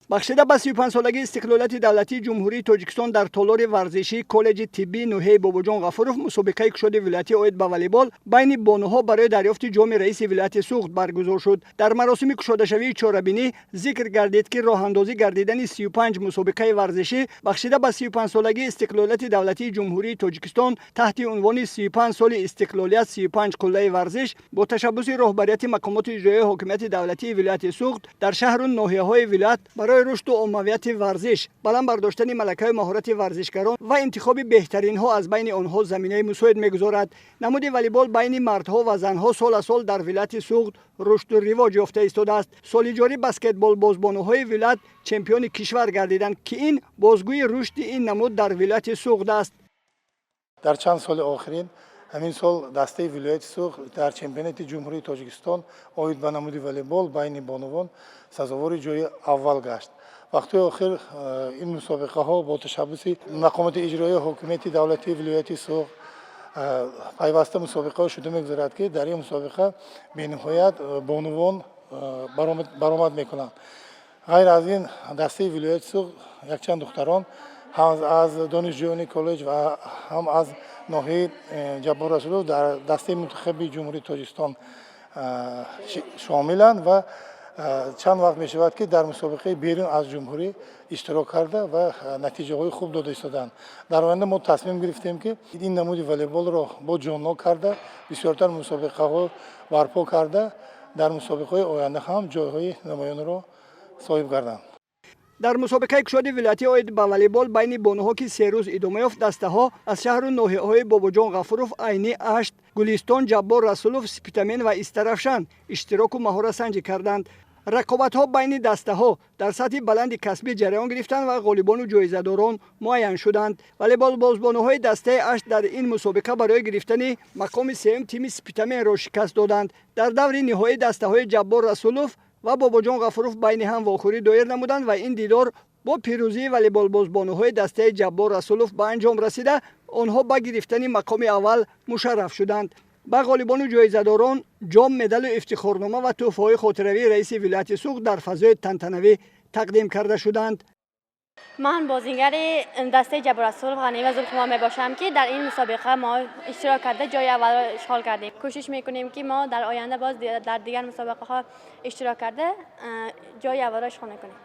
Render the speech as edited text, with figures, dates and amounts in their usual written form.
Бахшида ба 35-солагии истиқлолияти давлатии Ҷумҳурии Тоҷикистон дар толори варзишии коллеҷи тиббии ноҳияи Бобоҷон Ғафуров мусобиқаи кушоди вилоятӣ оид ба волейбол байни бонуҳо барои дарёфти ҷоми раиси вилояти Суғд баргузор шуд. Дар маросими кушодашавии чорабинӣ зикр гардид, ки роҳандозӣ гардидани 35 мусобиқаи варзишӣ бахшида ба 35-солагии истиқлолияти давлатии Ҷумҳурии Тоҷикистон таҳти унвони «35 соли истиқлолият, 35 қуллаи варзиш» бо ташаббуси роҳбарияти мақомоти иҷроияи ҳокимияти давлатии вилояти Суғд дар шаҳру ноҳияҳои вилоят барои рушду оммавияти варзиш, баланд бардоштани малакаи маҳорати варзишгарон ва интихоби беҳтаринҳо аз байни онҳо заминаи мусоид мегузорад. Намуди волейбол байни мардҳо ва занҳо сол аз сол дар вилояти Суғд рушду ривоҷ ёфта истодааст. Соли ҷорӣ баскетболбозбонуҳои вилоят чемпиони кишвар гардиданд, ки ин бозгӯи рушди ин намуд дар вилояти Суғд аст. Дар чанд соли охирин, ҳамин сол дастаи вилояти Суғд дар чемпионати Ҷумҳурии Тоҷикистон оид ба намуди волейбол байни бонувон сазовори ҷои аввал гашт. Вақтҳои охир ин мусобиқаҳо бо ташаббуси мақомоти иҷроияи ҳокимияти давлатии вилояти Суғд пайваста мусобиқаҳо шуда мегузарад, ки дар ин мусобиқа бениҳоят бонувон баромад мекунанд. Ғайр аз ин, дастаи вилояти Суғд якчанд духтарон ҳам аз донишҷӯёни коллеҷ ва ҳам аз ноҳияи Ҷаббор Расулов дар дастаи мунтахаби Ҷумҳурии Тоҷикистон шомиланд ва чанд вақт мешавад, ки дар мусобиқаи берун аз ҷумҳурӣ иштирок карда ва натиҷаҳои хуб дода истодаанд. Дар оянда мо тасмим гирифтем, ки ин намуди волейболро бо ҷоннок карда, бисёртар мусобиқаҳо барпо карда, дар мусобиқаҳои оянда ҳам ҷойҳои намоёнро соҳиб гарданд. Дар мусобиқаи кушоди вилоятӣ оид ба волейбол байни бонуҳо, ки 3 рӯз идома ёфт, дастаҳо аз шаҳру ноҳияҳои Бобоҷон Ғафуров, Айнӣ, Ашт, Гулистон, Ҷаббор Расулов, Спитамен ва Истаравшан иштироку маҳоратсанҷӣ карданд. Рақобатҳо байни дастаҳо дар сатҳи баланди касбӣ ҷараён гирифтанд ва ғолибону ҷоизадорон муайян шуданд. Волейболбозбонуҳои дастаи Ашт дар ин мусобиқа барои гирифтани мақоми сеюм тими Спитаменро шикаст доданд. Дар даври ниҳоӣ дастаҳои Ҷаббор Расулов ва Бобоҷон Ғафуров байни ҳам вохӯрӣ доир намуданд ва ин дидор бо пирӯзии волейболбозбонуҳои дастаи Ҷаббор Расулов ба анҷом расида, онҳо ба гирифтани мақоми аввал мушарраф шуданд. Ба ғолибону ҷоизадорон ҷом, медалу ифтихорнома ва тӯҳфаҳои хотиравии раиси вилояти Суғд дар фазои тантанавӣ тақдим карда шуданд. Ман бозингари дастаи Ҷаббор Расулов Ғаниева Зулхумо мебошам, ки дар ин мусобиқа мо иштирок карда, ҷои аввалро ишғол кардем. Кӯшиш мекунем, ки мо дар оянда боз дар дигар мусобиқаҳо иштирок карда, ҷои аввалро ишғол мекунем.